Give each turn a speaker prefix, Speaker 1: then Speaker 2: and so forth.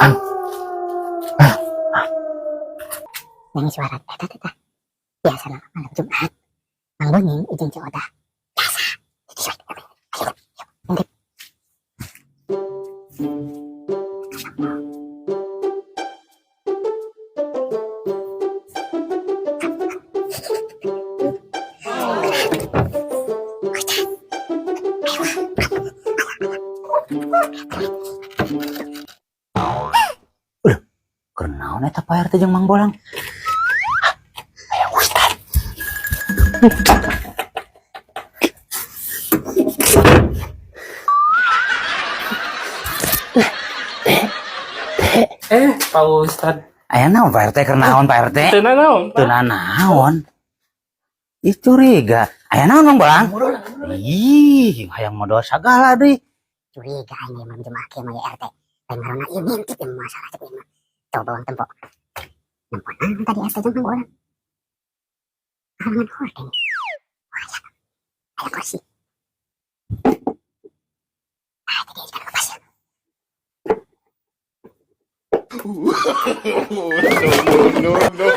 Speaker 1: Ah.
Speaker 2: Yang suara eta teh tah. Biasa lah malam Jumat. Mang Boning ijin Ceu Odah. Biasa. Ayo, ayo, ayo.
Speaker 1: Keur naon eta Pak RT jeung Mang Bolang? Hah, aya ustad.
Speaker 3: Eh, Pak Ustad.
Speaker 1: Aya naon, Pak RT? Keur naon, Pak RT?
Speaker 3: Teu naon,
Speaker 1: Teu naon. Ih, curiga. Aya naon, Mang Bolang? Ih, hayang modal sagala deui.
Speaker 2: Curiga aing ieu malam Jumat kieu mah ya RT. Lain ngaranna ieu ngintip ieu masalah cek ieu mah. Coba bawang tempo. Nempo naon tadi RT jeung Mang Bolang? Halangan hordeng. Wah, ya. Aya kursi. Ah, tadi kan lepas ya.
Speaker 4: No, no, no.